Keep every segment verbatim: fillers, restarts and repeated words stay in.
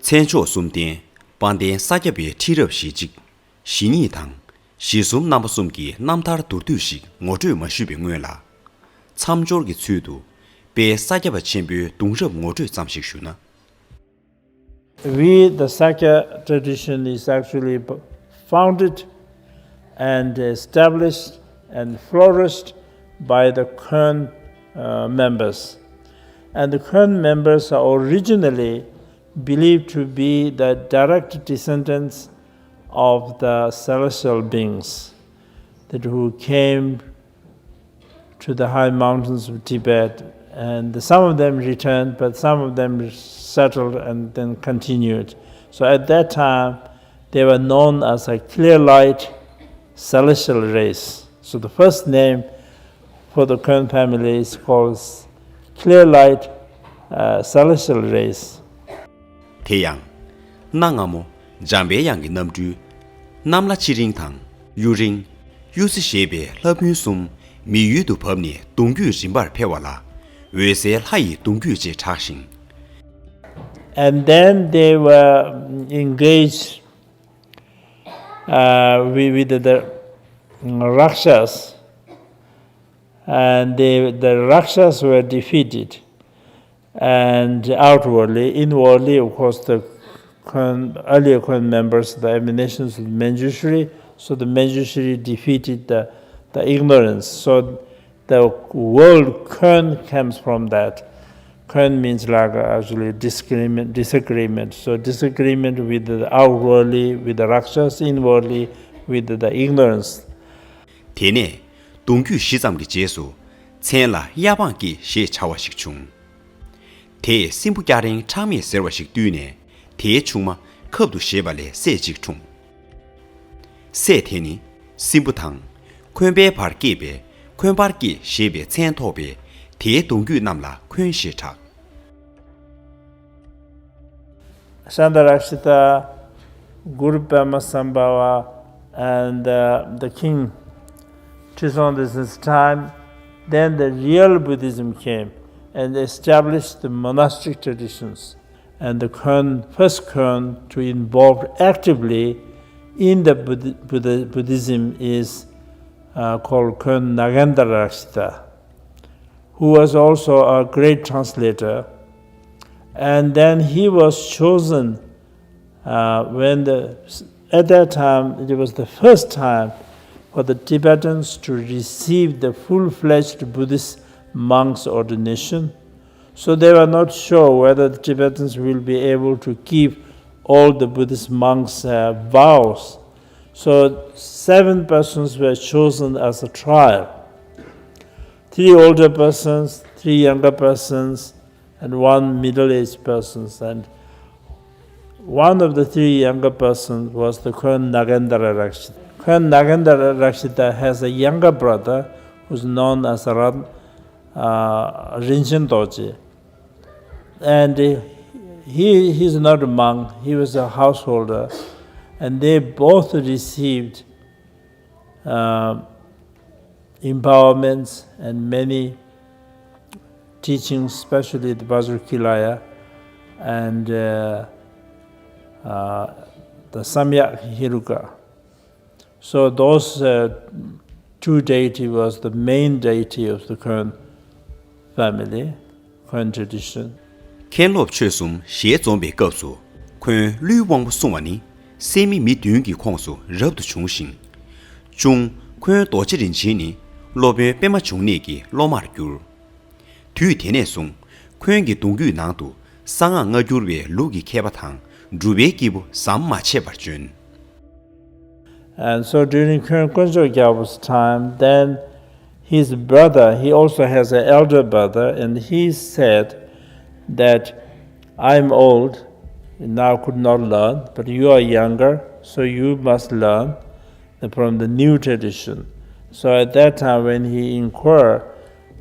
མཚན་མཆོག་གསུམ་ལྡན་དཔལ་ལྡན་ས་སྐྱ་པའི་ཁྲི་རབས་ཞེ་གཅིག་ཞེ་གཉིས་དང་། ཞེ་གསུམ་རྣམ་པ་གསུམ་གྱི་རྣམ་ཐར་མདོར་བསྡུས་ཤིག་ངོ་སྤྲོད་མ་ཞུས་པའི་སྔོན་ལ། མཚམས་སྦྱོར་གྱི་ཚུལ་དུ། དཔལ་ས་སྐྱ་པ་ཆེན་པོའི་གདུང་རབས་ངོ་སྤྲོད་ཙམ་ཞིག་ཞུ་ན། We, the Sakya tradition, is actually founded and established and flourished by the Khön uh, members. And the Khön members are originally believed to be the direct descendants of the celestial beings that who came to the high mountains of Tibet, and some of them returned, but some of them settled and then continued. So at that time, they were known as a clear light celestial race. So the first name for the Khön family is called clear light uh, celestial race. དེ་ཡང་། གནའ་སྔ་མོ་འཇམ་པའི་དབྱངས་ཀྱི་རྣམ་སྤྲུལ་གནམ་ལྷ་ཚེ་རིང་དང་གཡུ་རིང་། གཡུ་རྩེ་ཞེས་པའི་ལྷ་སྤུན་གསུམ་མི་ཡུལ་དུ་བབས་ནས་གདུང་རྒྱུད་རིམ་པར་འཕེལ་བ་ལ་འོད་གསལ་ལྷ་ཡི་གདུང་རྒྱུད་ཅེས་གྲགས་ཤིང་། And then they were engaged uh, with, with the Rakshas, and they, the Rakshas were defeated. And outwardly, inwardly, of course, the Khön, earlier Khön members, the emanations of Manjushri, so the Manjushri defeated the, the ignorance. So the word Khön comes from that. Khön means like uh, actually disagreement, disagreement. So disagreement with the outwardly, with the Rakshas, inwardly, with the ignorance. དེ་ནས་གདུང་རྒྱུད་བཞི་ཙམ་གྱི་རྗེས་སུ་མཚན་ལ་གཡའ་འབངས་སྐྱེས་ཞེས་བྱ་བ་ཞིག་བྱུང་། དེས་སྲིན་པོ་སྐྱ་རེངས་ཁྲག་མེད་ཟེར་བ་ཞིག་བཏུལ་ནས་དེའི་ཆུང་མ་ཁབ་ཏུ་བཞེས་པ་ལས་སྲས་གཅིག་འཁྲུངས། སྲས་དེ་ནི་སྲིན་པོ་དང་འཁོན་པའི་བར་སྐྱེས་པས་འཁོན་པར་སྐྱེས་ཞེས་པའི་མཚན་ཐོགས་པས་དེའི་གདུང་རྒྱུད་རྣམས་ལ་འཁོན་ཞེས་གྲགས། Shandarakshita, Guru Padma Sambhava, and uh, the king Trisong this time, then the real Buddhism came and established the monastic traditions. And the Khön, first Khön to involve actively in the Buddhi- Buddha- Buddhism is uh, called Khön Nagendra Rakshita, who was also a great translator. And then he was chosen uh, when the, at that time, it was the first time for the Tibetans to receive the full-fledged Buddhist monks' ordination. So they were not sure whether the Tibetans will be able to keep all the Buddhist monks' uh, vows. So seven persons were chosen as a trial. Three older persons, three younger persons, and one middle-aged person. And one of the three younger persons was the Khön Nagendra Rakshita. Khön Nagendra Rakshita has a younger brother who's known as Rat- uh, Rinchen Dorje. And uh, he, he's not a monk, he was a householder. And they both received uh, empowerments and many teachings, especially the Vajrakilaya and uh, uh, the Samyak Hiruka. So those uh, two deity was the main deity of the Khön family. Khön tradition. མཁན་སློབ་ཆོས་གསུམ་ཞལ་འཛོམས་པའི་སྐབས་སུ་ཁོང་ཀླུའི་དབང་པོ་སྲུང་བ་ནི་སད་མི་མི་བདུན་གྱི་ཁོངས་སུ་རབ་ཏུ་བྱུང་ཞིང་། གཅུང་ཁོང་རྡོ་རྗེ་རིན་ཆེན་ནི་སློབ་དཔོན་པདྨ་འབྱུང་གནས་ཀྱི་སློབ་མར་གྱུར། དུས་དེ་ནས་བཟུང་ཁོང་གི་གདུང་རྒྱུད་ནང་དུ་གསང་སྔགས་སྔ་འགྱུར་བའི་ལུགས་ཀྱི་མཁས་པ་དང་སྒྲུབ་པའི་སྐྱེས་བུ་ཟམ་མ་ཆད་པར་བྱོན། And so during Khön Konchok Gyalpo's time, then his brother, he also has an elder brother, and he said that I'm old, now could not learn, but you are younger, so you must learn from the new tradition. So at that time when he inquired,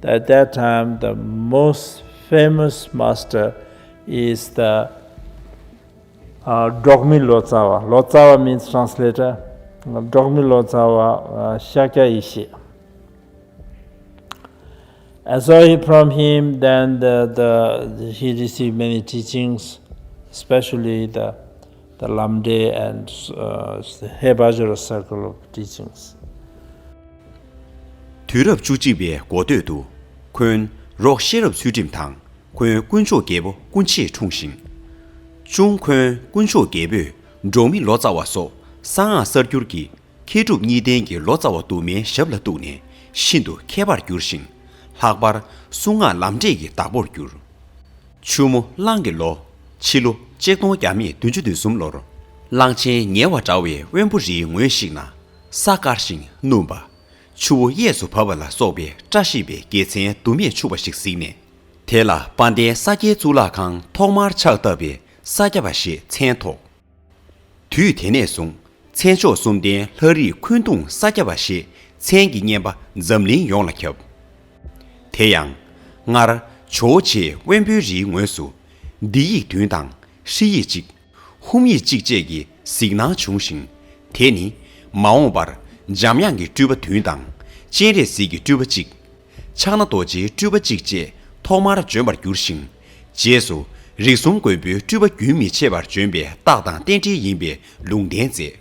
at that time the most famous master is the uh, Drokmi Lotsawa. Lotsawa means translator. Drokmi Lotsawa, uh, Shakya Ishi. And so he, from him, then the, the, he received many teachings. especially the, the Lamde and, uh, the Hebajura circle of teachings. དུས་རབས་བཅུ་གཅིག་པའི་འགོ་སྟོད་དུ། ཁོན་རོག་ཤེས་རབ་ཚུལ་ཁྲིམས་དང་། ཁོན་དཀོན་མཆོག་རྒྱལ་པོ་སྐུ་མཆེད་འཁྲུངས་ཤིང་། ཅུང་ཁོན་དཀོན་མཆོག་རྒྱལ་པོས་འབྲོག་མི་ལོ་ཙཱ་བ་སོགས་གསང་སྔགས་གསར་འགྱུར་གྱི་མཁས་གྲུབ་གཉིས་ལྡན་གྱི་ལོ་ཙཱ་བ་དུ་མའི་ཞབས་ལ་གཏུགས་ནས་ཤིན་ཏུ་མཁས་པར་གྱུར་ཞིང་། ལྷག་པར་གསུང་སྔགས་ལམ་འབྲས་ཀྱི་བདག་པོར་གྱུར། ཆུ་མོ་གླང་གི་ལོ། ཕྱི་ལོ་ཆིག་སྟོང་བརྒྱ་མེད་བདུན་ཅུ་དོན་གསུམ་ལོར། གླང་ཆེན་ཉེ་བར་འདྲ་བའི་དབོན་པོ་རིའི་ངོས་ཤིག་ན། ས་དཀར་ཞིང་སྣུམ་པ། ཆུ་བོ་གཡས་སུ་བབས་པ་ལ་སོགས་པའི་བཀྲ་ཤིས་པའི་དགེ་མཚན་དུ་མས་ཕྱུག་པ་ཞིག་གཟིགས་ནས། དེ་ལ་དཔལ་ལྡན་ས་སྐྱའི་གཙུག་ལག་ཁང་ཐོག་མར་ཕྱག་བཏབ་པས་ས་སྐྱ་པ་ཞེས་མཚན་ཐོགས། དུས་དེ་ནས་བཟུང་། མཚན་མཆོག་གསུམ་ལྡན་ལྷ་རིས་འཁོན་གདུང་ས་སྐྱ་པ་ཞེས་མཚན་གྱི་སྙན་པ་འཛམ་གླིང་ཡོངས་ལ་ཁྱབ། དེ་ཡང་། སྔར་ཇོ་བོ་རྗེ་དབོན་པོའི་རིའི་ངོས་སུ། འདི་ཡིག་བདུན་དང་ཧྲི་ཡིག་གཅིག་ཧཱུྃ་ཡིག་གཅིག་བཅས་ཀྱི་གཟིགས་སྣང་བྱུང་ཞིང་། དེ་ནི་མ་འོངས་པར་འཇམ་དབྱངས་ཀྱི་སྤྲུལ་པ་བདུན་དང་སྤྱན་རས་གཟིགས་ཀྱི་སྤྲུལ་པ་གཅིག་ཕྱག་ན་རྡོ་རྗེའི་སྤྲུལ་པ་གཅིག་བཅས་ཐོག་མར་བྱོན་པར་གྱུར་ཞིང་། རྗེས་སུ་རིགས་གསུམ་མགོན་པོའི་སྤྲུལ་པ་རྒྱུན་མི་འཆད་པར་བྱོན་པའི་རྟགས་དང་རྟེན་འབྲེལ་ཡིན་པའི་ལུང་བསྟན་མཛད།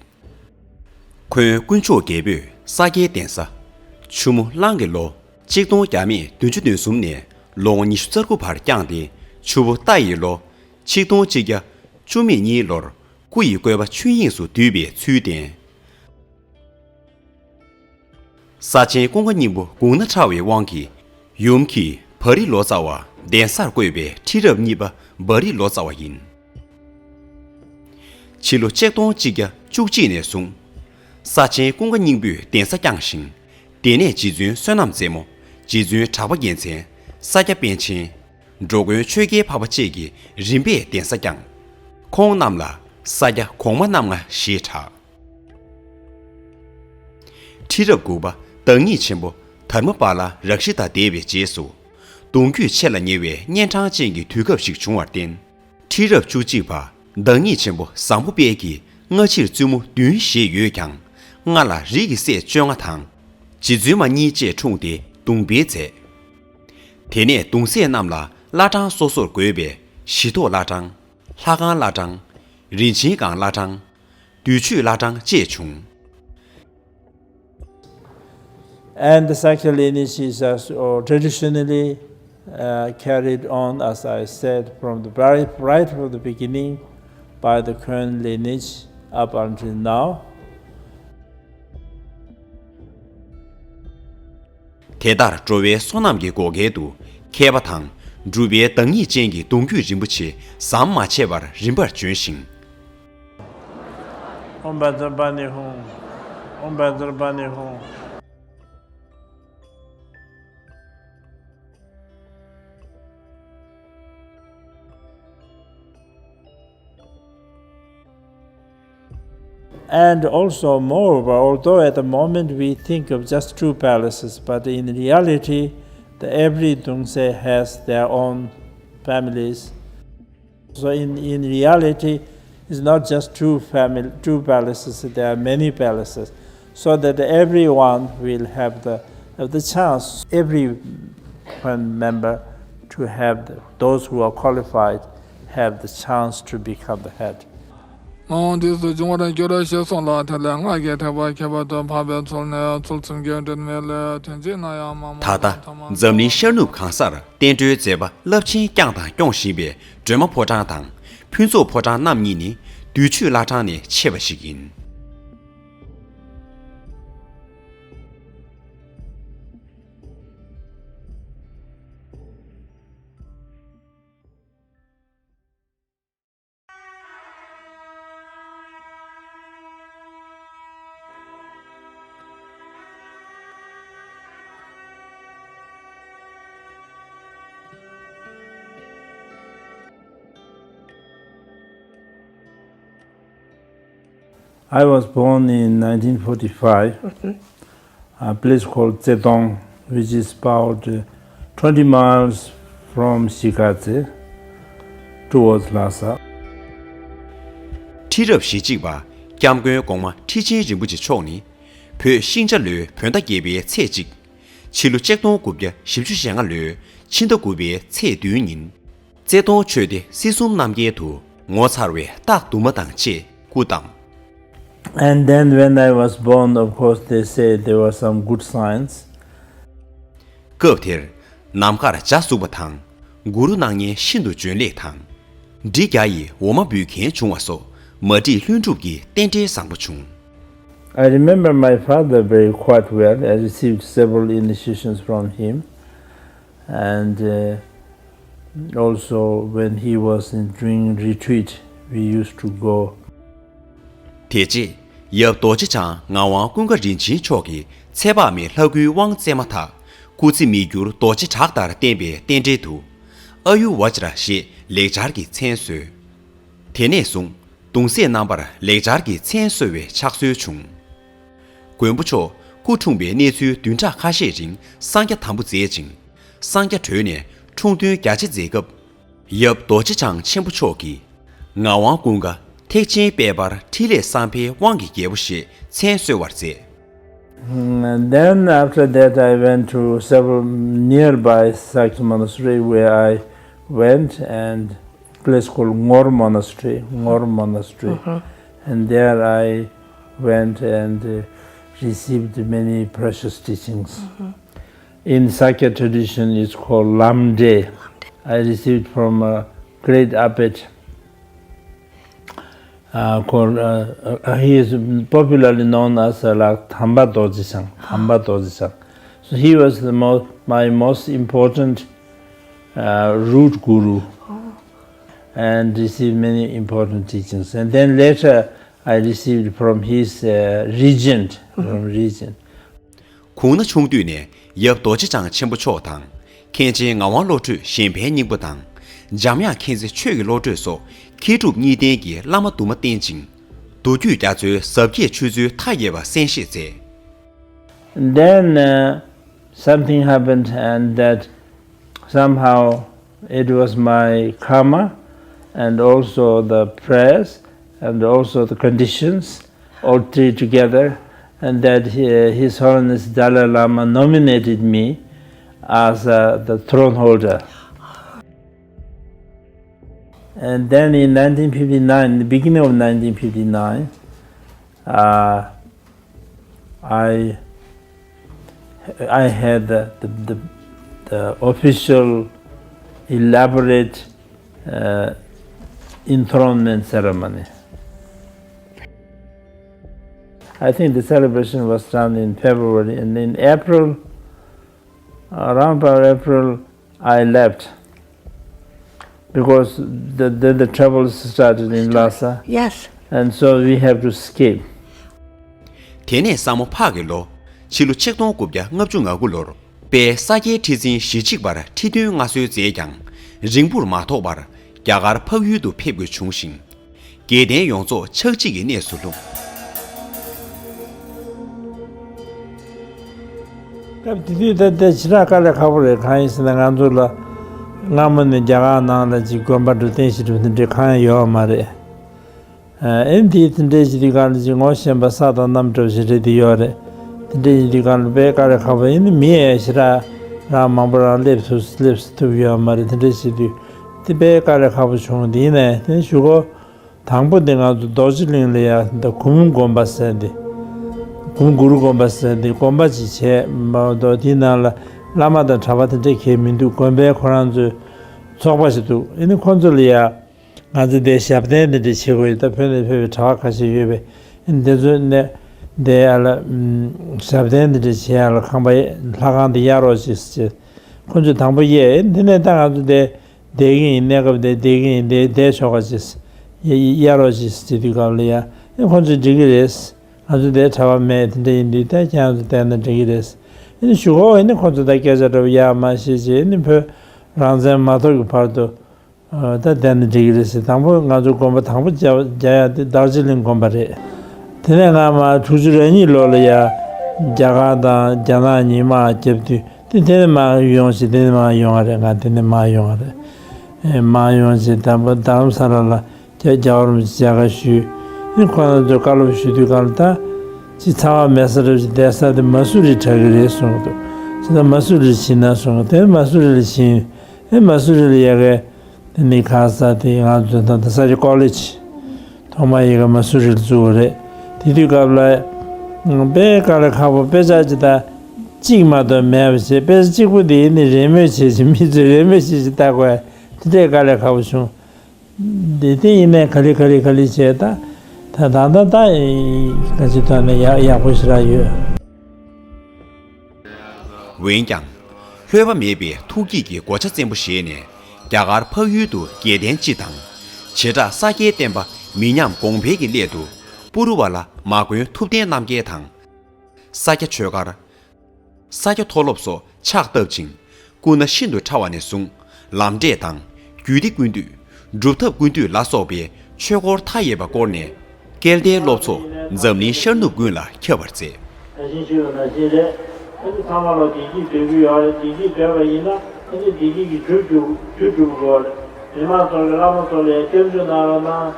ཁོན་དཀོན་མཆོག་རྒྱལ་པོས་ས་སྐྱའི་གདན་ས། ཆུ་མོ་གླང་གི་ལོ། ཆིག་སྟོང་བརྒྱ་མེད་བདུན་ཅུ་དོན་གསུམ་ནས་ལོ་ངོ་ཉི་ཤུ་རྩ་དགུ་བར་བསྐྱངས་ཏེ། ཆུ་བོ་རྟ་ཡི་ལོ། ཆིག་སྟོང་གཅིག་བརྒྱ་བཅུ་མེད་གཉིས་ལོར་སྐུ་ཡི་བཀོད་པ་ཆོས་དབྱིངས་སུ་བསྡུས་པའི་ཚུལ་བསྟན། ས་ཆེན་ཀུན་དགའ་སྙིང་པོ་དགུང་ན་ཕྲ་བའི་དབང་གིས། ཡུམ་གྱིས་བ་རི་ལོ་ཙཱ་བ་གདན་སར་བསྐོས་པའི་ཁྲི་རབས་གཉིས་པ་བ་རི་ལོ་ཙཱ་བ་ཡིན། ཕྱི་ལོ་ཆིག་སྟོང་གཅིག་བརྒྱ་བཅུ་གཅིག་ནས་བཟུང་། ས་ཆེན་ཀུན་དགའ་སྙིང་པོས་གདན་ས་བསྐྱངས་ཤིང་། དེ་ནས་རྗེ་བཙུན་བསོད་ནམས་རྩེ་མོ། རྗེ་བཙུན་གྲགས་པ་རྒྱལ་མཚན། ས་སྐྱ་པཎ་ཆེན། འགྲོ་མགོན་ཆོས་རྒྱལ་འཕགས་པ་བཅས་ཀྱིས་རིམ་པས་གདན་ས་བསྐྱངས། ཁོང་རྣམས་ལ་ས་སྐྱ་གོང་མ་རྣམ་ལྔ་ཞེས་གྲགས། ཁྲི་རབས་དགུ་པ་བདག་ཉིད་ཆེན་པོ་དྷརྨ་པཱ་ལ་རཀྵི་ཏ་འདས་པའི་རྗེས་སུ། གདུང་རྒྱུད་ཆེ་ལ་ཉེ་བའི་གཉན་འཕྲང་ཅན་གྱི་དུས་སྐབས་ཤིག་བྱུང་བར་བརྟེན། ཁྲི་རབས་བཅུ་གཅིག་པ་བདག་ཉིད་ཆེན་པོ་བཟང་པོ་དཔལ་གྱིས་སྔ་ཕྱིར་བཙུན་མོ་བདུན་བཞེས་ཡོད་ཀྱང་། ལྔ་ལ་རིགས་ཀྱི་སྲས་བཅོ་ལྔ་དང་། རྗེ་བཙུན་མ་གཉིས་བཅས་འཁྲུངས་ཏེ་གདུང་སྤེལ་མཛད། དེ་ནས་གདུང་སྲས་རྣམས་ལ་བླ་བྲང་སོ་སོར་བགོས་པའི་གཞི་ཐོག་བླ་བྲང་། ལྷ་ཁང་བླ་བྲང་། རིན་ཆེན་སྒང་བླ་བྲང་། དུས་མཆོད་བླ་བྲང་བཅས་བྱུང་། And the Sakya lineage is, uh, traditionally, uh, carried on, as I said, from the very, right from the beginning by the Khön lineage up until now. དེ་ལྟར་འགྲོ་བའི་བསོད་ནམས་ཀྱི་བགོ་སྐལ་དུ། མཁས་པ་དང་གྲུབ་པའི་བདག་ཉིད་ཅན་གྱི་གདུང་རྒྱུད་རིན་པོ་ཆེ་ཟམ་མ་ཆད་པར་རིམ་པར་བྱོན་ཞིང་། ཨོཾ་བཛྲ་པཱ་ཎི་ཧཱུྃ། ཨོཾ་བཛྲ་པཱ་ཎི་ཧཱུྃ། And also, moreover, although at the moment we think of just two palaces, but in reality, the, every Dungse has their own families. So in, in reality, it's not just two family, two palaces, there are many palaces. So that everyone will have the, have the chance, every member to have the, those who are qualified have the chance to become the head. མ་འོངས་དུས་སུ་འབྱུང་བར་འགྱུར་ཞེས་གསུངས་ལ། དེ་ལས་སྔགས་ཀྱི་ཐེག་པ་ཁྱད་པར་དུ་འཕགས་པའི་ཚུལ་ནི་ཚུལ་ཁྲིམས་ཀྱི་སྒྲོན་མེ་ལས་ཐོན་ཅིག་ན་ཡང་མ་མོ། ད་ལྟ་འཛམ་གླིང་ཤར་ནུབ་གང་སར་བསྟན་འགྲོའི་མཛད་པ་རླབས་ཆེན་བསྐྱངས་དང་སྐྱོང་བཞིན་པའི་སྒྲོལ་མ་ཕོ་བྲང་དང་ཕུན་ཚོགས་ཕོ་བྲང་རྣམ་གཉིས་ནི་དུས་མཆོད་བླ་བྲང་ནས་ཆད་པ་ཞིག་ཡིན། I was born in nineteen forty-five, a place called Tsetong, which is about uh, twenty miles from Shikatse, towards Lhasa. ཁྲི་རབས་ཞེ་གཅིག་པ་སྐྱབས་མགོན་གོང་མ་ཁྲི་ཆེན་རིན་པོ་ཆེ་མཆོག་ནི། བོད་ཤིང་བྱ་ལོའི་བོད་ཟླ་བརྒྱད་པའི་ཚེས་གཅིག་ཕྱི་ལོ་ཆིག་སྟོང་དགུ་བརྒྱ་བཞི་བཅུ་ཞེ་ལྔ་ལོའི་ཕྱི་ཟླ་དགུ་པའི་ཚེས་བདུན་ཉིན། རྩེ་གདོང་ཆོས་སྡེ་སྲིད་གསུམ་རྣམ་རྒྱལ་དུ་ ངོ་མཚར་བའི་རྟགས་དུ་མ་དང་བཅས་སྐུ་བལྟམས། And then when I was born, of course, they said there were some good signs. སྐབས་དེར་ནམ་མཁར་འཇའ་ཟུག་པ་དང་། གུ་རུ་སྣང་བརྙན་ཤིན་ཏུ་འཇོན་ལེགས་དང་། འབྲི་རྒྱ་ཡི་འོ་མ་འབུལ་མཁན་བྱུང་བ་སོགས་མ་བསྒྲིགས་ལྷུན་གྲུབ་ཀྱི་རྟེན་འབྲེལ་བཟང་པོ་བྱུང་། I remember my father very quite well. I received several initiations from him. And uh, also, when he was in, doing retreat, we used to go. དེ་རྗེས་ཡབ་རྡོ་རྗེ་འཆང་ངག་དབང་ཀུན་དགའ་རིན་ཆེན་མཆོག་གིས་ཚེ་དཔག་མེད་ལྷ་སྐུའི་དབང་བསྩལ་མ་ཐག་སྐུ་ཚེ་མི་འགྱུར་རྡོ་རྗེ་བྲག་ལྟར་བརྟན་པའི་རྟེན་འབྲེལ་དུ། ཨ་ཡུ་ཝ་ཇྲ་ཞེས་ལེགས་སྦྱར་གྱི་མཚན་གསོལ། དེ་ནས་བཟུང་གདུང་སྲས་རྣམ་པར་ལེགས་སྦྱར་གྱི་མཚན་གསོལ་བའི་ཕྱག་སྲོལ་བྱུང་། མགོན་པོ་མཆོག་སྐུ་འཁྲུངས་པའི་གནས་ཚུལ་བདུན་ཕྲག་ཁ་ཤས་རིང་གསང་རྒྱ་དམ་པོ་མཛད་ཅིང་། གསང་རྒྱ་གྲོལ་ནས་འཁྲུངས་སྟོན་རྒྱ་ཆེ་མཛད་སྐབས། ཡབ་རྡོ་རྗེ་འཆང་ཆེན་པོ་མཆོག་གིས་ངག་དབང་ཀུན་དགའ་ཐེག་ཆེན་དཔལ་འབར་འཕྲིན་ལས་བསམ་འཕེལ་དབང་གི་རྒྱལ་པོ་ཞེས་མཚན་གསོལ་བར་མཛད། And then after that, I went to several nearby Sakya monastery where I went and place called Ngor Monastery, Ngor Monastery. And there I went and uh, received many precious teachings. In Sakya tradition, it's called Lamdre. I received from a great abbot uh, called, uh, uh, he is popularly known as uh, like Tamba Dorji-san. Tamba Dorji-san. So he was the most, my most important uh, root guru and received many important teachings. And then later I received from his uh, regent, from regent. གོང་ན་ཆུང་དུས་ནས་ཡབ་རྡོ་རྗེ་འཆང་ཆེན་པོ་མཆོག་དང་། མཁན་ཆེན་ངག་དབང་བློ་གྲོས་གཞན་ཕན་སྙིང་པོ་དང་། འཇམ་དབྱངས་མཁྱེན་བརྩེ་ཆོས་ཀྱི་བློ་གྲོས་སོགས་མཁས་གྲུབ་གཉིས་ལྡན་གྱི་བླ་མ་དུ་མ་བསྟེན་ཅིང་། མདོ་རྒྱུད་རྒྱ་མཚོའི་ཟབ་རྒྱས་ཆོས་ཚུལ་མཐའ་ཡས་པ་གསན་བཞེས་མཛད། Then uh, something happened, and that somehow it was my karma, and also the prayers, and also the conditions, all three together, and that he, His Holiness Dalai Lama nominated me as uh, the throne holder. And then in nineteen fifty-nine, in the beginning of nineteen fifty-nine, uh, I, I had the, the, the, the official, elaborate uh, enthronement ceremony. I think the celebration was done in February, and in April, around about April, I left because the, the, the troubles started in Lhasa. Yes. And so we have to escape. དེ་ནས་ས་མོ་ཕག་གི་ལོ། ཕྱི་ལོ་ཆིག་སྟོང་དགུ་བརྒྱ་ལྔ་བཅུ་ང་དགུ་ལོར། པའི་ས་སྐྱའི་ཁྲི་འཛིན་ཞེ་གཅིག་པར་ཁྲི་འདོན་མངའ་གསོལ་མཛད་ཀྱང་། རིང་པོར་མ་ཐོགས་པར་རྒྱ་གར་འཕགས་ཡུལ་དུ་ཕེབས་དགོས་བྱུང་ཞིང་། རྒྱལ་བསྟན་ཡོངས་རྫོགས་ཆག་འཇིག་གི་གནས་སུ་ལྷུང་། སྐབས་དེ་དུས་ད་ལྟའི་ཞེ་དྲག་དཀའ་ལས་ཁག་པོ་རེད། གང་ཡིན་ཟེར་ན་ང་ཚོ་ལ་སྔ་མོ་ནས་རྒྱ་གར་ནང་ལ་ཅིག་དགོན་པ་འགྲོ་རྟེན་གཞི་འགྲོ་དེ་འདྲའི་གང་ཡང་ཡོད་མ་རེད། ཨེ་འདི་དེ་འདྲའི་ཞིག་དུས་གང་ལ་ཅིག་ངོ་ཤེས་པ་ས་དང་གནམ་འདྲ་བོ་ཞིག་རེད་དེ་ཡོད་རེད། དེ་འདྲའི་ཞིག་དུས་གང་ལ་དཔེ་དཀའ་ལས་ཁག་པོ་ཡིན་ནི་མི་ཡང་ཞེ་དྲག་རང་མང་པོ་རང་སླེབས་ཐུབ་སླེབས་ཐུབ་ཡོད་མ་རེད། དེ་འདྲའི་ཞིག་དུས་དེ་དཔེ་དཀའ་ལས་ཁག་པོ་བྱུང་། དེ་ཡིན་ནའི་དེ་གཞུག་གུ་དང་པོ་དེ་ང་ཚོ་རྡོ་རྗེ་གླིང་ལ་ཡ་འདི་གུམ་དགོན་པ་ཟེར་འདི་གུམ་གུ་རུ་དགོན་པ་ཟེར་འདི་དགོན་པ་ཅིག་བྱས་མ་གཏོགས་དེའི་ནང་ལ་བླ་མ་དང་གྲྭ་པ་དེ་འདྲ་གང་ཡང་མི་འདུག་དགོན་པའི་ཁོ་རང་ཚོའི་ཚོགས་པ་ཞིག་འདུག་ཨེ་ནི་ཁོ་ཚོ་ལ་ཡ། ང་ཚོ་འདིར་ཞབས་བརྟན་འདི་འདྲ་བྱེད་དགོས་ཡོད། ད་བོད་ནས་ཕེབས་པའི་གྲྭ་པ་ཁ་ཤས་ཡོད་པས། འདི་ཚོ་ནས་འདི་ཡ་ལ་ཞབས་བརྟན་འདི་འདྲ་བྱེད་ཡ་ལ་ཁང་པ་ལྷ་ཁང་འདི་གཡར་རོགས་གྱིས་ཟེར། ཁོ་ཚོས་དང་པོ་གཡར། འདི་ནས་ད་ང་ཚོ་འདིར་བསྡད་ཀྱི་ཡིན། གནས་སྐབས་འདིར་བསྡད་ཀྱི་ཡིན། འདིར་བསྡད་ཆོག་ག་ཅེས་གཡར་རོགས་གྱིས་ཟེར་དུས་སྐབས་ལ་ཡ་ཨེ་ཁོ་ཚོས་འགྲིག་གི་རེད། ང་ཚོ་འདིར་གྲྭ་པ་མེད། དེ་འདྲ་ཡིན་དུས་ད་ཁྱེད་རང་ཚོ་བསྡད་ན་འགྲིག་གི་རེད། ཨེ་ནི་གཞུག་གུ་ཨེ་ནི་ཁོ་ཚོ་ད་སྐད་ཆ་འདྲ་པོ་ཡར་མར་བཤད་རྗེས་ཨེ་ནི་བོད་རང་བཙན་མ་ཐོབ་ཀྱི་བར་དུ། ཨ། ད་བསྡད་ན་འགྲིག་གི་རེད་ཟེར། དང་པོ་ང་ཚོ་དགོན་པ་དང་པོ་རྒྱག་རྒྱག་ཡ་དེ་རྡོ་རྗེ་གླིང་དགོན་པ་རེད། དེ་ནས་ང་མར་དྲུག་ཅུ་རེ་གཉིས་ལོ་ལ་ཡ་རྒྱ་གར་དང་རྒྱ་ནག་གཉིས་དམག་བརྒྱབ་དུས་དེ་དེ་ནས་མར་ཡོང་ཞིག་དེ་ནས་མར་ཡོང་བ་རེད། ང་དེ་ནས་མར་ཡོང་བ་རེད། ཨེ། མར་ཡོང་ཞིག་དང་པོ་རྡ་རམ་ས་ལ་ལ་རྒྱ་རྒྱལ་བ་རིན་པོ་ཆེ་མཇལ་ཁ་ཞུས། ཨེ། ཁོང་རྣམ་ཚོས་བཀའ་སློབ་ཞུ་དུས་སྒང་ལ་ད་ཅིག་ཚ་བ་མེད་ས་འདྲ་ཞིག་བསྡད་ས་དེ་མ་སུ་རི་དྲག་གི་རེད་གསུངས་འདུག་ཅི་ད་མ་སུ་རི་ཕྱིན་ན་གསུངས། དེ་མ་སུ་རི་ལ་ཕྱིན། ཨེ། མ་སུ་རི་ལ་ཡ་གི་ནི་ཁ་ས་དེ་ང་ཚོ་ད་ལྟ་ས་ཆ་ཀོ་ལེ་ཇི་ཐོག་མ་ཡི་གེ་མ་སུ་རི་ལ་བཙུགས་པ་རེད། དེ་དུས་སྐབས་ལ་དཔེ་དཀའ་ལས་ཁག་པོ། དཔེ་ཆ་ཅི་ད་གཅིག་མ་གཏོགས་མེད་པ་བྱས། དཔེ་ཆ་གཅིག་པུ་དེ་ནི་རེས་མོས་བྱེད་ཅིག་མི་ཚོས་རེས་མོས་བྱེད་ཅིག་ལྟ་དགོས། དེ་འདྲའི་དཀའ་ལས་ཁག་པོ་བྱུང་། དེ་དེ་ཡིན་ནའི་ག་ལེ་ག་ལེ་ག་ལེ་བྱས། ད་ད་ད་ད་ད་ག་ཅི་ཐོག་ནས་ཡག་ཡག་པོ་ཞེ་དྲག་ཡོད། འོན་ཀྱང་། ལྷོད་པ་མེད་པའི་ཐུགས་བསྐྱེད་ཀྱི་གོ་ཆ་བཙན་པོ་བཞེས་ནས། རྒྱ་གར་འཕགས་ཡུལ་དུ་རྒྱལ་བསྟན་སྤྱི་དང་། བྱེ་བྲག་ས་སྐྱའི་བསྟན་པ་མི་ཉམས་གོང་འཕེལ་གྱི་སླད་དུ། པུ་རུ་བ་ལ་མ་དགོན་ཐུབ་བསྟན་རྣམ་རྒྱལ་དང་། ས་སྐྱ་ཆོས་སྒར། ས་སྐྱ་མཐོ་སློབ་སོགས་ཕྱག་བཏབ་ཅིང་། སྐུ་ན་ཤིན་ཏུ་ཕྲ་བ་ནས་བཟུང་། ལམ་འབྲས་དང་། རྒྱུད་སྡེ་ཀུན་བཏུས། སྒྲུབ་ཐབས་ཀུན་བཏུས་ལ་སོགས་པའི་ཆོས་སྐོར་མཐའ་ཡས་པ་བསྐོར་ནས། སྐལ་ལྡན་སློབ་ཚོགས་འཛམ་གླིང་ཤར་ནུབ་ཀུན་ལ་ཁྱབ་པར་མཛད། ད་ཕྱིན་ཆད་ལ་ན་ཕྱིན་རེད། ཨ་ནི་ཚང་མ་ལ་བདེ་སྐྱིད་འདོད་ཀྱི་ཡོད་རེད། བདེ་སྐྱིད་འདོད་པ་ཡིན་ན་ཨ་ནི་བདེ་སྐྱིད་ཀྱི་རྒྱུ་སྒྲུབ་རྒྱུ་སྒྲུབ་དགོས་རེད། མི་མང་ཚོ་གི་བླ་མ་ཚོ་ལ་སྐྱབས་འཇུག་གནང་རོགས་གནང་།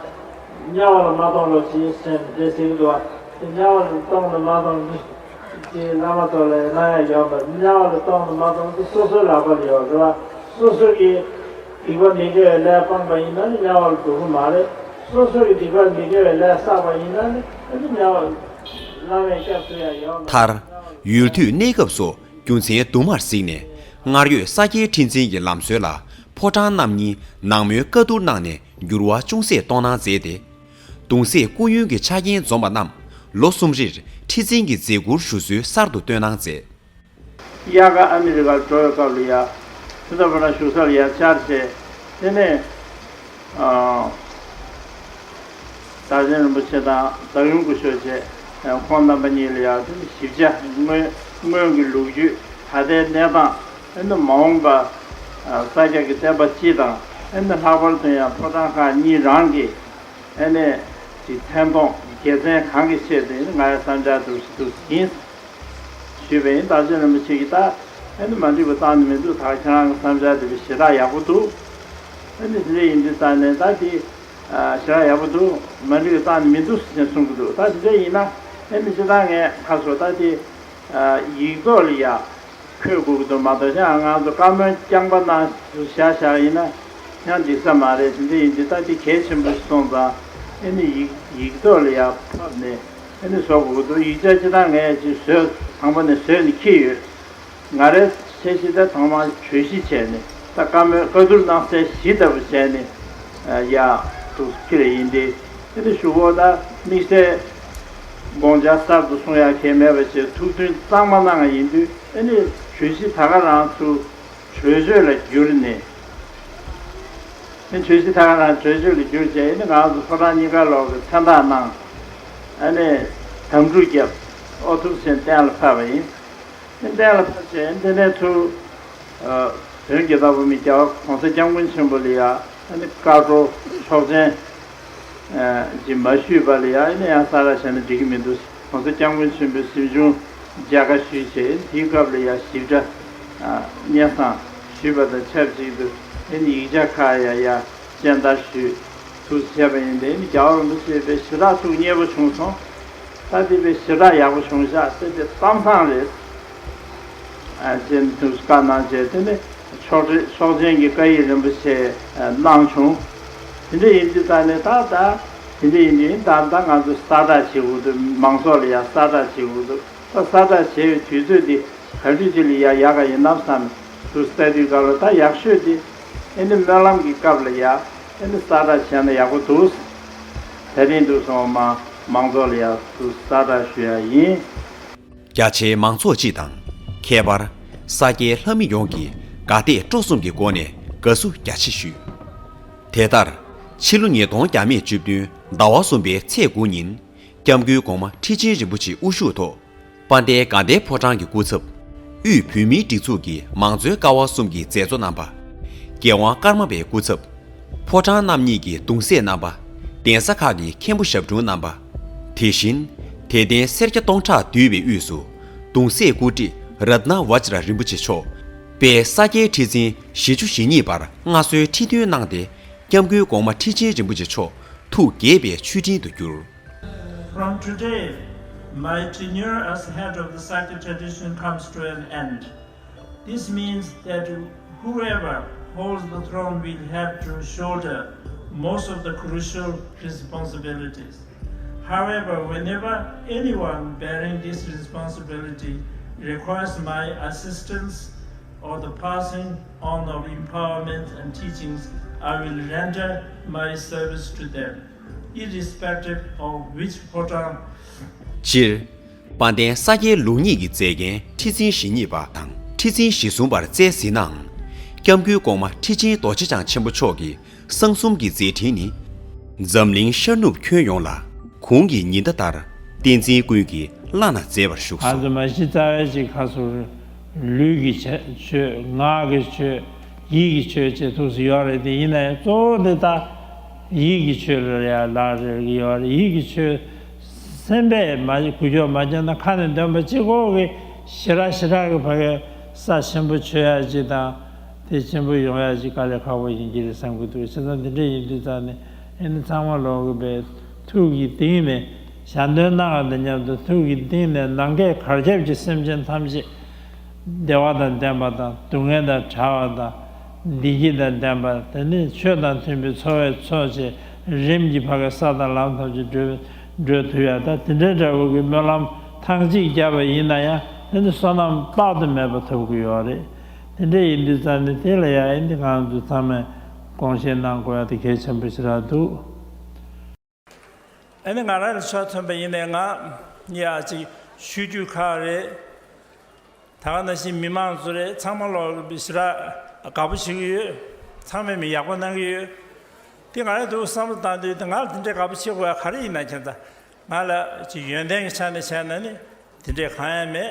དམྱལ་བ་ལ་མ་གཏོང་རོགས་ཞེས་སེམས་འདྲེ་ཟེར་གྱི་འདུག་བ། དེ་དམྱལ་བ་ལ་གཏོང་ལ་མ་གཏོང་གི་ཅེས་བླ་མ་ཚོ་ལ་གནང་ཡ་ཡོད་པ། དམྱལ་བ་ལ་གཏོང་ལ་མ་གཏོང་དེ་སོ་སོའི་ལག་པ་ལ་ཡོད་རེད་བ། སོ་སོ་གི་སྡིག་པ་མི་དགེ་བའི་ལས་སྤངས་པ་ཡིན་ན་ནི་དམྱལ་བ་ལ་འགྲོ་གི་མ་རེད། སོ་སོ་གི་སྡིག་པ་མི་དགེ་བའི་ལས་བསགས་པ་ཡིན་ན་ནི་ཨ་ནི་དམྱལ་བ་ལ་བླ་མས་སྐྱབས་བཅོལ་ཡ་ཡོད་མ་རེད། མཐར། ཡུལ་དུས་གནས་སྐབས་སོགས་རྒྱུ་མཚན་དུ་མར་གཟིགས་ནས། སྔར་ཡོད་ས་སྐྱའི་ཁྲི་འཛིན་གྱི་ལམ་སྲོལ་ལ་ཕོ་བྲང་རྣམ་གཉིས་ནང་མོལ་བཀའ་བསྡུར་གནང་ནས་འགྱུར་བ་ཅུང་ཟད་གཏོང་གནང་མཛད་དེ། གདུང་སྲས་སྐུ་ཡོན་གྱི་ཆ་རྐྱེན་འཛོམས་པ་རྣམས་ལོ་གསུམ་རེར་ཁྲི་འཛིན་གྱི་མཛད་ཁུར་ཞུ་སྲོལ་གསར་དུ་བཏོན་གནང་མཛད། དབྱར་ཁ་ཨ་མི་རི་ཀར་འགྲོ་བའི་སྐབས་ལ་ཡ། སེམས་ཙམ་པ་ན་བཞུགས་ས་ལ་ཡ་བཅར་བྱས། དེ་ནས་ཨ་བདག་ཆེན་རིན་པོ་ཆེ་དང་བདག་ཡོན་སྐུ་ཞབས་བཅས་ཁོང་རྣམ་པ་གཉིས་ལ་ཡ་དེ་ནས་ཞིབ་ཆ་སྔོན་སྔོན་གྱི་ལོ་རྒྱུས། ད་ལྟའི་གནས་སྟངས། ཨ་ནི་མ་འོངས་པ་ས་སྐྱ་གི་བསྟན་པ་སྤྱི་དང་། ཨ་ནི་ལྷག་པར་དུ་ཡང་ཕོ་བྲང་ཁག་གཉིས་རང་གི་ཨ་ནི་ཀྱི་མཚན་མཐོང་དགེ་མཚན་གང་གི་ཆེད་དུ་ཡིན་ང་ཡི་བསམ་འཆར་དུ་ཞུ་ཡིན་ཞུས་པ་ཡིན། བདག་ཆེན་རིན་པོ་ཆེ་གིས་ད་ཨ་ནི་མ་འགྲིག་པ་བཏང་ནི་མི་འདུག་ད་ཁྱེད་རང་གི་བསམ་འཆར་དེ་ཞེ་དྲག་ཡག་པོ་འདུག་ཨ་ནི་དེ་འདྲ་ཡིན་དུས་ཙང་ནས་ད་དེ་ཞེ་དྲག་ཡག་པོ་འདུག་མ་འགྲིག་པ་བཏང་ནི་མི་འདུག་ཟེར་གསུང་གི་འདུག་ད་དེ་འདྲ་ཡིན་ན་ཨ་ནི་སྤྱིར་བཏང་ངས་ཁ་སོ་ད་དེ། ཡིག་ཐོག་ལ་ཡ་འཁོད་དགོས་ཀྱི་འདུག་མ་གཏོགས་ཡང་ང་ཚོ་བཀའ་མོལ་རྐྱང་པ་གནང་བཞག་བཞག་ཡིན་ན་ཡང་འགྲིག་ས་མ་རེད། དེ་འདྲ་ཡིན་དུས་ད་དེ་གལ་ཆེན་པོ་ཞིག་སོང་ཙང་ཨ་ནི་ཡིག་ཡིག་ཐོག་ལ་ཡ་ཕབ་ནས་ཨ་ནི་བཟོ་དགོས་ཀྱི་འདུག་ཡིག་ཆ་ཅི་ལྟར་ངས་ཅིག་བཟོས་ཚང་པ་ནས་བཟོས་ནས་འཁྱེར་ཡོད། ང་རའི་འཆར་གཞི་ད་ཐོག་མར་གྲོས་གཞི་བྱས་ནས་ད་བཀའ་མོལ་བཀའ་བསྡུར་གནང་སའི་གཞི་ལྟ་བུ་བྱས་ནས་ཡ་འདུག་འཁྱེར་ཡིན་ཏེ། དེ་འདྲ་ཞུ་གོ་ད་དམིགས་བསལ་དགོངས་འཆར་གསར་དུ་གསུང་ཡག་གང་མེད་པ་བྱས་ཐུགས་མཐུན་གཙང་མ་གནང་བ་ཡིན་དུས་ཨ་ནི་གྲོས་གཞི་ད་ག་རང་ཚུར་གྲོས་ཆོད་ལ་བསྒྱུར་ནས་ཨ་ནི་གྲོས་གཞི་ད་ག་རང་གྲོས་ཆོད་ལ་བསྒྱུར་བྱས་ཨ་ནི་ང་ཚོ་ཕོ་བྲང་གཉིས་ཀ་ལོག་གི་མཚན་རྟགས་གནང་ཨ་ནི་དམ་ཕྲུག་བརྒྱབ་ཨོ་ཐུགས་ཆེན་གཏན་ལ་ཕབ་པ་ཡིན། ཨ་ནི་གཏན་ལ་ཕབ་བྱས་ཨ་ནི་དེ་ནས་ཚུར། བོན་གྱི་བདག་པོ་མི་རྒྱལ་བ་གོང་ས་སྐྱབས་མགོན་ཆེན་པོ་ལ་ཡ་ཨ་ནི་བཀའ་བགྲོ་ཆོག་མཆན་ཅིག་མ་ཞུས་པ་ལ་ཡ་ཨ་ནི་ཡང་གསལ་བསྒྲགས་བྱས་ན་འགྲིག་གི་མི་འདུག་གོང་ས་སྐྱབས་མགོན་ཆེན་པོས་གཟིམ་ཆུང་མཇལ་ཁ་ཞུས་བྱས་དེའི་སྐབས་ལ་ཡ་ཞིབ་ཕྲ་སྙན་སེང་ཞུས་པ་དང་ཆབས་ཅིག་ཏུ་ཨ་ནི་ཡིག་ཆ་ཁག་ཡ་ཡ་སྤྱན་བསྟར་ཞུས། ཐུགས་བཞེས་པ་ཡིན་ཏེ་ནི་རྒྱལ་བ་རིན་པོ་ཆེ་དཔེ་ཞེ་དྲག་ཐུགས་མཉེས་པོ་བྱུང་སོང་། ད་དེ་དཔེ་ཞེ་དྲག་ཡག་པོ་བྱུང་ཤག་ཟེར་ཏེ་གཏམ་བཟང་རེད། ཨ་ཅེན་ཐུགས་བཀའ་གནང་བྱས་དེ་ནི་ཆོག་ཆོག་མཆན་གྱི་བཀའ་ཡིག་རིན་པོ་ཆེ་གནང་བྱུང་། དེ་འདྲ་ཡིན་དུས་ད་ནི་ད་ད་དེ་འདྲ་ཡིན་དུས་ད་ད་ང་ཚོ་གསལ་བསྒྲགས་བྱེད་དགོས་འདུག་མང་ཚོགས་ལ་ཡང་གསལ་བསྒྲགས་བྱེད་དགོས་འདུག་ད་གསལ་བསྒྲགས་བྱེད་པའི་དུས་ཚོད་འདི། ག་དུས་ཅིག་ལ་ཡ་ཡག་ག་ཡིན་ནམ་བསམ་དུ་ལྟ་དུས་སྐབས་ལ་ད་ཡག་ཤོས་དེ་ཨེ་ནི་སྨོན་ལམ་གྱི་སྐབས་ལ་ཡ་ཨེ་ནི་གསལ་བསྒྲགས་བྱས་ན་ཡག་པོ་འདུག་དེ་རིང་འདུག་སོང་མ་མང་ཚོགས་ལ་ཡ་དུ་གསལ་བསྒྲགས་ཞུ་ཡ་ཡིན། རྒྱ་ཆེའི་མང་ཚོགས་སྤྱི་དང་ཁྱད་པར་ས་སྐྱའི་ལྷ་མི་ཡོངས་ཀྱིས་དགའ་དད་སྤྲོ་གསུམ་གྱི་སྒོ་ནས་དགའ་བསུ་རྒྱ་ཆེ་ཞུས། དེ་ལྟར་ཕྱི་ལོ་ཉིས་སྟོང་བརྒྱ་མེད་བཅུ་བདུན་ཟླ་བ་གསུམ་པའི་ཚེས་དགུ་ཉིན། སྐྱབས་མགོན་གོང་མ་ཁྲི་ཆེན་རིན་པོ་ཆེའི་དབུ་བཞུགས་ཐོག་དཔལ་ལྡན་དགའ་ལྡན་ཕོ་བྲང་གི་སྐུ་ཚབ། དབུས་བོད་མིའི་སྒྲིག་འཛུགས་ཀྱི་མང་གཙོའི་ཀ་བ་གསུམ་གྱི་མཛད་གཙོ་རྣམ་པ། རྒྱལ་དབང་ཀརྨ་པའི་སྐུ་ཚབ། ཕོ་བྲང་རྣམ་གཉིས་ཀྱི་གདུང་སྲས་རྣམ་པ། གདན་ས་ཁག་གི་མཁན་པོ་ཞབས་དྲུང་རྣམ་པ། དེ་བཞིན་དད་ལྡན་སེར་སྐྱ་སྟོང་ཕྲག་འདུས་པའི་དབུས་སུ་གདུང་སྲས་སྐུ་བགྲེས་རཏ་ན་བཛྲ་རིན་པོ་ཆེ་མཆོག་དཔལ་ས་སྐྱའི་ཁྲི་འཛིན་བཞི་བཅུ་ཞེ་གཉིས་པར་མངའ་གསོལ་ཁྲི་འདོན་གནང་སྟེ། སྐྱབས་མགོན་གོང་མ་ཁྲི་ཆེན་རིན་པོ་ཆེ་མཆོག་ཐུགས་དགྱེས་པའི་མཆོད་སྤྲིན་དུ་གྱུར། From today, my tenure as head of the Sakya tradition comes to an end. This means that whoever holds the throne will have to shoulder most of the crucial responsibilities. However, whenever anyone bearing this responsibility requires my assistance or the passing on of empowerment and teachings, I will render my service to them, irrespective of which portion. སྤྱིར། དཔལ་ལྡན་ས་སྐྱའི་ལུགས་གཉིས་ཀྱི་མཛེས་རྒྱན་ཁྲི་འཛིན་ཞེ་གཉིས་པ་དང་ཁྲི་འཛིན་ཞེ་གསུམ་པར་བསྩལ་ཟིན་ནའང་། སྐྱབས་མགོན་གོང་མ་ཁྲི་ཆེན་རྡོ་རྗེ་འཆང་ཆེན་པོ་མཆོག་གི་གསང་གསུམ་གྱི་མཛད་འཕྲིན་ནི། འཛམ་གླིང་ཤར་ནུབ་ཁྱོན་ཡོངས་ལ་གུང་གི་ཉི་ཟླ་ལྟར་བསྟན་འཛིན་ཀུན་གྱིས་བླངས་ན་མཛེས་པར་བཞུགས་ང་སོ། ཚོ་མ་གཞི་རྩ་བའི་ཅིག་ཁ་སོ་ལུས་ཀྱི་ཆ་ཆོས། ངག་གི་ཆོས། ཡིད་ཀྱི་ཆོས་བཅས་ཐུགས་སུ་ཡོད་རེད་དེ། ཡིན་ན་ཡང་གཙོ་བོ་དེ་ད་ཡིད་ཀྱི་ཆོས་ལ་ཡང་ལག་རེག་གི་ཡོད་རེད། ཡིད་ཀྱི་ཆོས་སེམས་པས་མ་གུ་ཅོག་མ་བརྒྱབ་ན། ཁ་ནས་འདོན་པ་གཅིག་པོ་གིས་ཞེ་དྲག་ཞེ་དྲག་གི་ཕ་གི་ས་ཆེན་པོ་ཆོད་ཡ་ཅིག་དང་། དེ་ཆེན་པོ་ཡོང་ཡ་ཅིག་དཀའ་ལས་ཁག་པོ་ཡིན་གྱི་རེད་བསམ་གྱི་འདུག་བྱས་ཙང་དེ་འདྲ་ཡིན་དུས་ཙང་ནས་ཨེ་ནི་ཚང་མ་ལོག་གི་པའི་ཐུགས་ཀྱི་གཏིང་ནས་ཞལ་འདོན་གནང་བ་དང་མཉམ་དུ་ཐུགས་ཀྱི་གཏིང་ནས་ནམ་མཁའི་གར་ཁྱབ་ཀྱི་སེམས་ཅན་ཐམས་ཅད་བདེ་བ་དང་ལྡན་པ་དང་། སྡུག་བསྔལ་དང་བྲལ་བ་དང་། བདེ་སྐྱིད་དང་ལྡན་པ། དེ་ནི་ཆོས་དང་མཐུན་པའི་འཚོ་བའི་འཚོ་བྱེད་རིམ་གྱིས་ཕ་གི་ས་དང་ལམ་ཐམས་ཅད་བགྲོད་བགྲོད་ཐུབ་ཡ། ད་དེ་འདྲའི་འདྲ་བོ་གི་སྨོན་ལམ་ཐེངས་གཅིག་བརྒྱབ་པ་ཡིན་ན་ཡང་། དེ་ནི་བསོད་ནམས་དཔག་ཏུ་མེད་པ་ཐོབ་ཀྱི་ཡོད་རེད། དེ་འདྲ་ཡིན་དུས་ཙང་ནི་དེ་ལ་ཡ་ཨེ་འདི་ང་ཚོ་ཚང་མས་དགོངས་བཞེས་གནང་དགོས་ཡ་དེ་གལ་ཆེན་པོ་ཞེ་དྲག་འདུག་ཨ་ནི་ང་རང་ལ་ཆ་མཚོན་པ་ཡིན་ནའི་ང་ཡ་ཅིག་ཆོས་བརྒྱུད་ཁག་རེད། ད་ག་ནང་བཞིན་མི་མང་ཚོ་རེད། ཚང་མ་ལོག་ཞེ་དྲག་དགའ་པོ་བྱེད་ཀྱི་ཡོད། ཚང་མས་མི་ཡག་པོ་གནང་གི་ཡོད། དེ་ང་རང་དུ་བསམ་བློ་བཏང་དུས་དེ་ང་ལ་དེ་འདྲའི་དགའ་པོ་བྱེད་དགོས་ཡ་ག་རེ་ཡིན་ན། ཁྱེད་ཚོ་ང་ལ་ཅིག་ཡོན་ཏན་གྱི་ཆ་ནས་བྱས་ན་ནི་དེ་འདྲའི་གང་ཡང་མེད།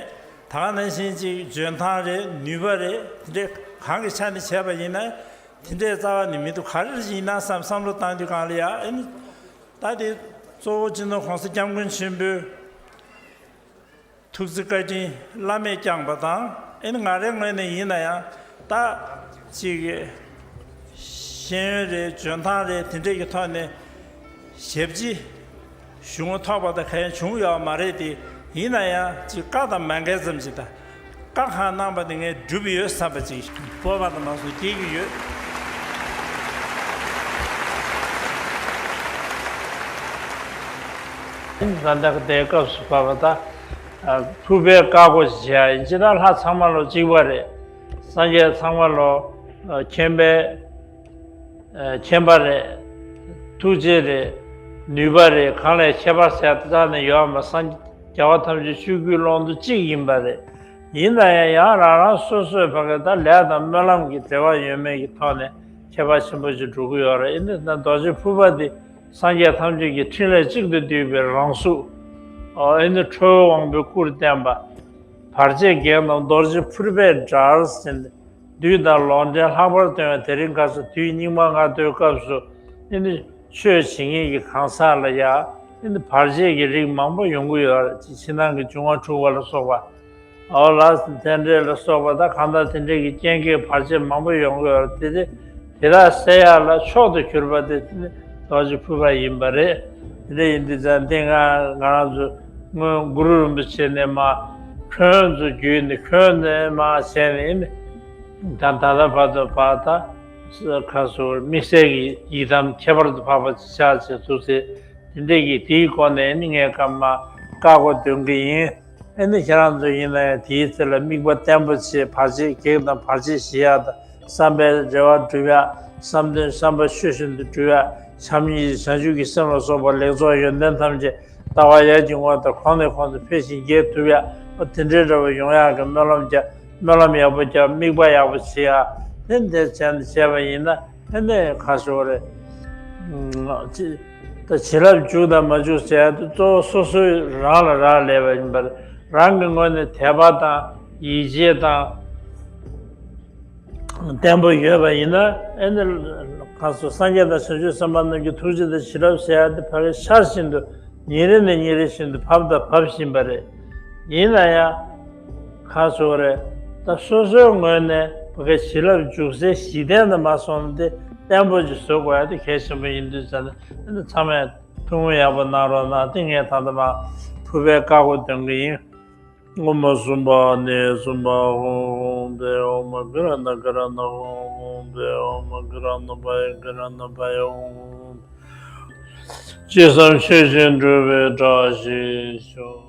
ད་ག་ནང་བཞིན་ཅིག་འཇོན་ཐང་རེད། ནུས་པ་རེད། དེ་འདྲའི་གང་གི་ཆ་ནས་བྱས་པ་ཡིན་ན་དེ་འདྲའི་རྩ་བ་ནས་མི་འདུག་ག་རེ་ཡིན་ན་བསམ་བསམ་བློ་བཏང་དུས་སྒང་ལ་ཡ་ཨེ་ནི། ད་དེ་གཙོ་བོ་སྤྱི་ནོར་༸གོང་ས་༸སྐྱབས་མགོན་ཆེན་པོའི་ཐུགས་བརྩེ་བཀའ་དྲིན་བླ་མས་བསྐྱངས་པ་དང་། ཨེ་ནི་ང་རའི་ངོས་ནས་ཡིན་ན་ཡང་ད་ཅིག་ཤེས་ཡོན་རེད། འཇོན་ཐང་རེད། དེ་འདྲས་ཀྱི་ཐོག་ནས་ཞབས་ཕྱི་ཞུ་ངོ་ཐོག་པ་དང་གང་ཡང་བྱུང་ཡོད་མ་རེད་དེ། ཡིན་ན་ཡང་ཅིག་བཀའ་དང་མ་འགལ་ཙམ་ཞིག་དང་། བཀའ་གང་གནང་པ་དེ་ངས་བསྒྲུབས་ཡོད་བསམ་པ་ཅིག་སྤོབས་པ་དང་མ་སོགས་སྐྱེ་གི་ཡོད། ད་ལྟ་དེའི་སྐབས་སུ་བབས་པ་ད། ཕུར་པའི་བཀའ་བསྒོ་ཞེས་བྱ་ཡིན་ཅི་ད་ལྷ་ཚང་མ་ལོ་གཅིག་པ་རེད། སངས་རྒྱས་ཚང་མ་ལོ་མཁྱེན་པའི་མཁྱེན་པ་རེད། ཐུགས་རྗེ་རེད། ནུས་པ་རེད། གང་ལས་ཁྱད་པར་ཟེར་རྩ་ནས་ཡོད་མ། སངས་རྒྱས་པ་ཐམས་ཅད་ཆོས་སྐུའི་ཀློང་དུ་གཅིག་ཡིན་པ་རེད། ཡིན་ན་ཡང་ཡང་རང་རང་སོ་སོའི་བར་གྱི་ད་ལས་དང་སྨོན་ལམ་གྱི་འབྲེལ་བ་ཡོད་མེད་ཀྱི་ཐོག་ནས་ཁྱད་པར་ཆེན་པོ་ཞིག་འགྲོ་གི་ཡོད་རེད། ཡིན་ན་ད་རྡོ་རྗེ་ཕུར་པ་འདི་སངས་རྒྱས་ཐམས་ཅད་ཀྱི་ཕྲིན་ལས་གཅིག་ཏུ་བསྡུས་པའི་རང་གཟུགས། ཨོ་ཨེ་ནི་ཁྲོ་བོའི་དབང་པོའི་སྐུར་བསྟན་པ། བར་ཆད་བགེགས་རྣམས་རྡོ་རྗེ་ཕུར་པས་བསྒྲལ་ཟེར་ནས། བདུད་དང་ལོག་འདྲེན་ལྷག་པར་སྟོན་པ་དེ་རིང་ཁ་སང་དུས་སྙིགས་མ་ལྔ་བདོའི་སྐབས་སུ་ཨེ་ནི་ཆོས་བྱེད་མཁན་གྱི་གང་ཟག་ལ་ཡང་ཨེ་ནི་བར་ཆད་ཀྱི་རིགས་མང་པོ་ཡོང་གི་ཡོད་རེད། ཕྱི་ནང་གི་འབྱུང་བ་འཁྲུགས་པ་ལ་སོགས་པ། ཨོ་ལགས་སོ། དེ་འདྲས་ལ་སོགས་པ་དང་གང་དག་དེ་འདྲས་ཀྱི་རྐྱེན་གྱིས་བར་ཆད་མང་པོ་ཡོང་གི་ཡོད་རེད། དེ་དེ་དག་སེལ་ཡག་ལ་མཆོག་ཏུ་གྱུར་པ་དེ་དེ་ནི་རྡོ་རྗེ་ཕུར་པ་ཡིན་པ་རེད། དེ་འདྲས་ཡིན་དུས་ཙང་འདི་ང་ང་རང་ཚོ་སྔོན་གུ་རུ་རིན་པོ་ཆེ་ནས་མར་ཁྱོད་ཚོ་བརྒྱུད་ནས་ཁྱོད་ནས་མར་བྱས་ནས་ནི་ད་ད་ལྟ་བར་དུ་བར་ད་ཁ་སོ་དམིགས་བསལ་གྱི་ཡི་དམ་ཁྱད་པར་དུ་འཕགས་པ་ཅིག་ཆགས་བྱས་ཐུགས་སྲས་དེ་འདྲས་ཀྱི་དེའི་སྒོ་ནས་ནི་ངས་སྐར་མ་བཀའ་བསྒོ་འདོན་གྱི་ཡིན། ཨེ་ནི་ཁྱེད་རང་ཚོ་ཡིན་ན་ཡང་དེའི་ཚེ་ལ་དམིགས་པ་བརྟན་པོ་བྱེད། བར་ཆད་བགེགས་དང་བར་ཆད་ཞི་ཡག་དང་བསམ་པའི་རེ་བ་འགྲུབ་ཡག་བསམ་དོན་བསམ་པ་ཆོས་བཞིན་དུ་འགྲུབ་ཡག་བྱམས་སྙིང་རྗེ་བྱང་ཆུབ་ཀྱི་སེམས་ལ་སོགས་པ་ལེགས་ཚོགས་ཡོན་ཏན་ཐམས་ཅད་ལྟ་བ་ཡར་གྱི་ངོ་དང་གོང་ནས་གོང་དུ་འཕེལ་ཞིང་རྒྱས་ཐུབ་ཡག་ཨོ་དེ་འདྲའི་འདྲ་བ་ཡོང་ཡག་གི་སྨོན་ལམ་རྒྱག་སྨོན་ལམ་ཡག་པོ་རྒྱག་དམིགས་པ་ཡག་པོ་བྱེད་ཡག་དེ་འདྲ་བྱས་ནས་བྱས་པ་ཡིན་ན། ཨེ་ནས་ཁ་ཤོར་རེད། ཅི། ད་བྱིན་རླབས་འཇུག་དང་མ་འཇུག་ཟེར་ཡ་དེ་གཙོ་བོ་སོ་སོའི་རང་ལ་རག་ལས་པ་ཡིན་པར། རང་གི་ངོས་ནས་དད་པ་དང་ཡིད་ཆེས་དང་བརྟན་པོ་ཡོད་པ་ཡིན་ན། ཨེ་ནས་ཁ་སོ་སངས་རྒྱས་དང་བྱང་ཆུབ་སེམས་དཔའ་རྣམས་ཀྱི་ཐུགས་རྗེ་དང་བྱིན་རླབས་ཟེར་ཡ་དེ་ཕ་གི་ཆར་བཞིན་དུ་ཉིན་རེ་ནས་ཉིན་རེ་བཞིན་དུ་བབས་དང་བབས་བཞིན་པ་རེད། ཡིན་ན་ཡང་། ཁ་སོ་རེད། ད་སོ་སོའི་ངོས་ནས་བོད་སྐད་བྱིན་རླབས་འཇུག་སའི་གཞི་རྟེན་དུ་མ་སོང་ན་དེ་བརྟན་པོ་ཅིག་བཟོ་དགོས་ཡ་དེ་གལ་ཆེན་པོ་ཡིན་དུས་ཙང་ནས། ཨ་ནི་ཚང་མས་ཐུགས་སྨོན་ཡག་པོ་གནང་རོགས་གནང་། དེ་ངས་ད་ལྟ་མ་ཕུར་པའི་བཀའ་བསྒོ་འདོན་གི་ཡིན། སྔོན་མ་གསུམ་པ་ནས་གསུམ་པ་ཧཱུྃ་ཧཱུྃ་ཕཊ། ཨོཾ་ཨ་གྷི་ར་ཎ་གྷི་ར་ཎ་ཧཱུྃ་ཧཱུྃ་ཕཊ། ཨོཾ་ཨ་གྷི་ར་ཎ་པ་ཡ་གྷི་ར་ཎ་པ་ཡ་ཧཱུྃ་ཧཱུྃ་ཕཊ། ཅི་བསམ་ཤེས་བཞིན་འགྲུབ་པའི་བཀྲ་ཤིས་ཤོག།